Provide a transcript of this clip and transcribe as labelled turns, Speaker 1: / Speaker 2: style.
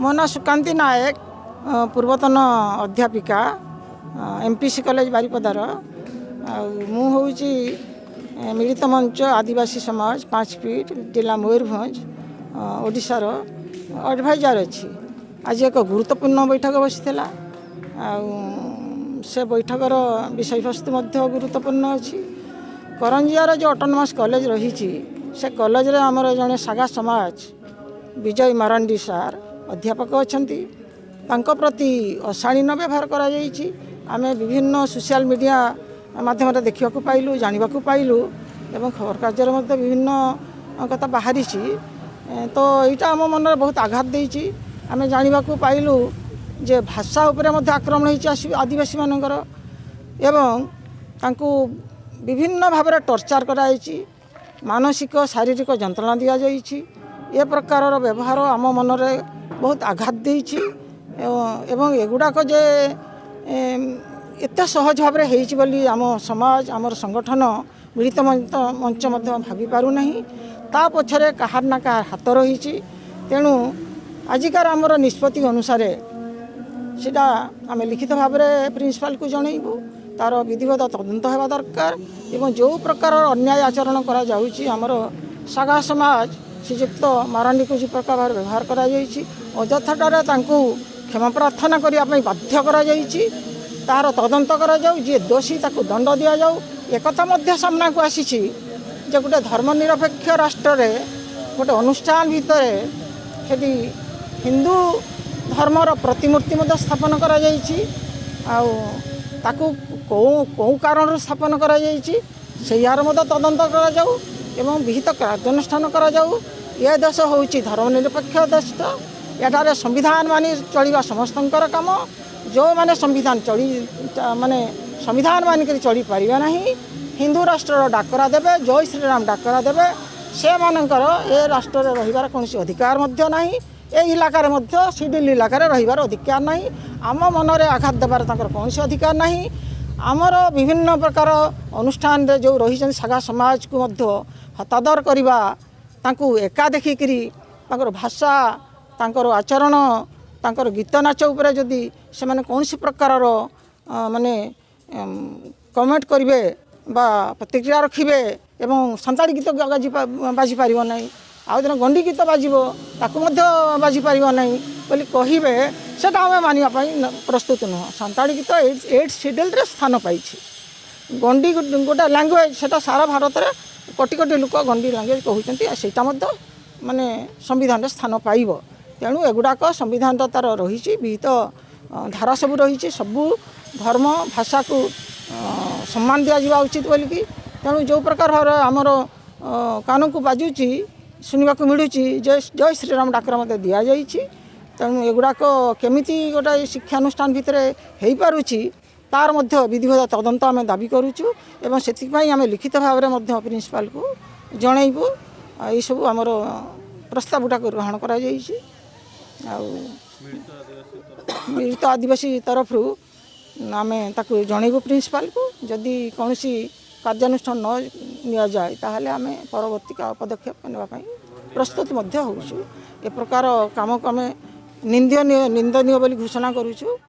Speaker 1: ମୋ ନାଁ ସୁକାନ୍ତି ନାୟକ, ପୂର୍ବତନ ଅଧ୍ୟାପିକା, ଏମ୍.ପି.ସି କଲେଜ ବାରିପଦାର। ଆଉ ମୁଁ ହେଉଛି ମିଳିତ ମଞ୍ଚ ଆଦିବାସୀ ସମାଜ, ପାଞ୍ଚପୀଠ, ଜିଲ୍ଲା ମୟୂରଭଞ୍ଜ, ଓଡ଼ିଶାର ଆଡ଼ଭାଇଜର ଅଛି। ଆଜି ଏକ ଗୁରୁତ୍ୱପୂର୍ଣ୍ଣ ବୈଠକ ବସିଥିଲା ଆଉ ସେ ବୈଠକର ବିଷୟବସ୍ତୁ ମଧ୍ୟ ଗୁରୁତ୍ୱପୂର୍ଣ୍ଣ ଅଛି। କରଞ୍ଜିଆର ଯେଉଁ ଅଟୋନମସ୍ କଲେଜ ରହିଛି, ସେ କଲେଜରେ ଆମର ଜଣେ ସାଗା ସମାଜ ବିଜୟ ମାରାଣ୍ଡି ସାର୍ ଅଧ୍ୟାପକ ଅଛନ୍ତି। ତାଙ୍କ ପ୍ରତି ଅଶାଳୀନ ବ୍ୟବହାର କରାଯାଇଛି। ଆମେ ବିଭିନ୍ନ ସୋସିଆଲ ମିଡ଼ିଆ ମାଧ୍ୟମରେ ଦେଖିବାକୁ ପାଇଲୁ, ଜାଣିବାକୁ ପାଇଲୁ ଏବଂ ଖବରକାଗଜରେ ମଧ୍ୟ ବିଭିନ୍ନ କଥା ବାହାରିଛି। ତ ଏଇଟା ଆମ ମନରେ ବହୁତ ଆଘାତ ଦେଇଛି। ଆମେ ଜାଣିବାକୁ ପାଇଲୁ ଯେ ଭାଷା ଉପରେ ମଧ୍ୟ ଆକ୍ରମଣ ହେଇଛି ଆଦିବାସୀମାନଙ୍କର ଏବଂ ତାଙ୍କୁ ବିଭିନ୍ନ ଭାବରେ ଟର୍ଚର କରାଯାଇଛି, ମାନସିକ ଶାରୀରିକ ଯନ୍ତ୍ରଣା ଦିଆଯାଇଛି। ଏ ପ୍ରକାରର ବ୍ୟବହାର ଆମ ମନରେ ବହୁତ ଆଘାତ ଦେଇଛି ଏବଂ ଏଗୁଡ଼ାକ ଯେ ଏତେ ସହଜ ଭାବରେ ହେଇଛି ବୋଲି ଆମ ସମାଜ, ଆମର ସଂଗଠନ ମିଳିତ ମଞ୍ଚ ମଧ୍ୟ ଭାବିପାରୁନାହିଁ। ତା ପଛରେ କାହାର ନା କାହାର ହାତ ରହିଛି। ତେଣୁ ଆଜିକାର ଆମର ନିଷ୍ପତ୍ତି ଅନୁସାରେ ସେଇଟା ଆମେ ଲିଖିତ ଭାବରେ ପ୍ରିନ୍ସିପାଲକୁ ଜଣେଇବୁ। ତା'ର ବିଧିବଦ୍ଧ ତଦନ୍ତ ହେବା ଦରକାର ଏବଂ ଯେଉଁ ପ୍ରକାରର ଅନ୍ୟାୟ ଆଚରଣ କରାଯାଉଛି, ଆମର ସାଗା ସମାଜ ଶ୍ରୀଯୁକ୍ତ ମାରାଣ୍ଡିକୁ ଯେଉଁ ପ୍ରକାର ଭାବରେ ବ୍ୟବହାର କରାଯାଇଛି, ଅଯଥାଟାରେ ତାଙ୍କୁ କ୍ଷମା ପ୍ରାର୍ଥନା କରିବା ପାଇଁ ବାଧ୍ୟ କରାଯାଇଛି, ତାହାର ତଦନ୍ତ କରାଯାଉ, ଯିଏ ଦୋଷୀ ତାକୁ ଦଣ୍ଡ ଦିଆଯାଉ। ଏକଥା ମଧ୍ୟ ସାମ୍ନାକୁ ଆସିଛି ଯେ ଗୋଟେ ଧର୍ମ ନିରପେକ୍ଷ ରାଷ୍ଟ୍ରରେ ଗୋଟେ ଅନୁଷ୍ଠାନ ଭିତରେ ସେଠି ହିନ୍ଦୁ ଧର୍ମର ପ୍ରତିମୂର୍ତ୍ତି ମଧ୍ୟ ସ୍ଥାପନ କରାଯାଇଛି। ଆଉ ତାକୁ କେଉଁ କେଉଁ କାରଣରୁ ସ୍ଥାପନ କରାଯାଇଛି, ସେଇହାର ମଧ୍ୟ ତଦନ୍ତ କରାଯାଉ ଏବଂ ବିହିତ କାର୍ଯ୍ୟାନୁଷ୍ଠାନ କରାଯାଉ। ଏ ଦେଶ ହେଉଛି ଧର୍ମ ନିରପେକ୍ଷ ଦେଶ। ଏଠାରେ ସମ୍ବିଧାନ ମାନି ଚଳିବା ସମସ୍ତଙ୍କର କାମ। ଯେଉଁମାନେ ସମ୍ବିଧାନ ଚଳି ମାନେ ସମ୍ବିଧାନ ମାନିକରି ଚଳିପାରିବେ ନାହିଁ, ହିନ୍ଦୁ ରାଷ୍ଟ୍ରର ଡାକରା ଦେବେ, ଜୟ ଶ୍ରୀରାମ ଡାକରା ଦେବେ, ସେମାନଙ୍କର ଏ ରାଷ୍ଟ୍ରରେ ରହିବାର କୌଣସି ଅଧିକାର ମଧ୍ୟ ନାହିଁ। ଏ ଇଲାକାରେ ମଧ୍ୟ, ସିଡିଲ୍ ଇଲାକାରେ ରହିବାର ଅଧିକାର ନାହିଁ। ଆମ ମନରେ ଆଘାତ ଦେବାର ତାଙ୍କର କୌଣସି ଅଧିକାର ନାହିଁ। ଆମର ବିଭିନ୍ନ ପ୍ରକାର ଅନୁଷ୍ଠାନରେ ଯେଉଁ ରହିଛନ୍ତି, ସାଗା ସମାଜକୁ ମଧ୍ୟ ହତାଦର କରିବା, ତାଙ୍କୁ ଏକା ଦେଖିକିରି ତାଙ୍କର ଭାଷା, ତାଙ୍କର ଆଚରଣ, ତାଙ୍କର ଗୀତ ନାଚ ଉପରେ ଯଦି ସେମାନେ କୌଣସି ପ୍ରକାରର ମାନେ କମେଣ୍ଟ କରିବେ ବା ପ୍ରତିକ୍ରିୟା ରଖିବେ ଏବଂ ସାନ୍ତାଳୀ ଗୀତ ବାଜିପାରିବ ନାହିଁ, ଆଉ ଦିନ ଗଣ୍ଡି ଗୀତ ବାଜିବ, ତାକୁ ମଧ୍ୟ ବାଜିପାରିବ ନାହିଁ ବୋଲି କହିବେ, ସେଟା ଆମେ ମାନିବା ପାଇଁ ପ୍ରସ୍ତୁତ ନୁହଁ। ସାନ୍ତାଳୀ ଗୀତ ଏଇଟ୍ ସିଡ୍ୟୁଲ୍ରେ ସ୍ଥାନ ପାଇଛି। ଗଣ୍ଡି ଗୋଟେ ଲାଙ୍ଗୁଏଜ୍, ସେଟା ସାରା ଭାରତରେ କୋଟି କୋଟି ଲୋକ ଗଣ୍ଡି ଲାଙ୍ଗୁଏଜ୍ କହୁଛନ୍ତି ଆଉ ସେଇଟା ମଧ୍ୟ ମାନେ ସମ୍ବିଧାନରେ ସ୍ଥାନ ପାଇବ। ତେଣୁ ଏଗୁଡ଼ାକ ସମ୍ବିଧାନର ତା'ର ରହିଛି, ବିହିତ ଧାରା ସବୁ ରହିଛି। ସବୁ ଧର୍ମ ଭାଷାକୁ ସମ୍ମାନ ଦିଆଯିବା ଉଚିତ ବୋଲିକି। ତେଣୁ ଯେଉଁ ପ୍ରକାର ଭାବରେ ଆମର କାନକୁ ବାଜୁଛି, ଶୁଣିବାକୁ ମିଳୁଛି ଯେ ଜୟ ଶ୍ରୀରାମ ଡାକରା ମଧ୍ୟ ଦିଆଯାଇଛି, ତେଣୁ ଏଗୁଡ଼ାକ କେମିତି ଗୋଟାଏ ଶିକ୍ଷାନୁଷ୍ଠାନ ଭିତରେ ହେଇପାରୁଛି, ତାର ମଧ୍ୟ ବିଧିବଦ୍ଧ ତଦନ୍ତ ଆମେ ଦାବି କରୁଛୁ ଏବଂ ସେଥିପାଇଁ ଆମେ ଲିଖିତ ଭାବରେ ମଧ୍ୟ ପ୍ରିନ୍ସିପାଲକୁ ଜଣେଇବୁ। ଆଉ ଏଇସବୁ ଆମର ପ୍ରସ୍ତାବ ଗୁଡ଼ାକ ଗ୍ରହଣ କରାଯାଇଛି। ଆଉ ମିଳିତ ଆଦିବାସୀ ତରଫରୁ ଆମେ ତାକୁ ଜଣେଇବୁ ପ୍ରିନ୍ସିପାଲକୁ। ଯଦି କୌଣସି କାର୍ଯ୍ୟାନୁଷ୍ଠାନ ନ ନିଆଯାଏ, ତାହେଲେ ଆମେ ପରବର୍ତ୍ତୀ ପଦକ୍ଷେପ ନେବା ପାଇଁ ପ୍ରସ୍ତୁତ ମଧ୍ୟ ହେଉଛୁ। ଏ ପ୍ରକାର କାମକୁ ଆମେ ନିନ୍ଦନୀୟ ବୋଲି ଘୋଷଣା କରୁଛୁ।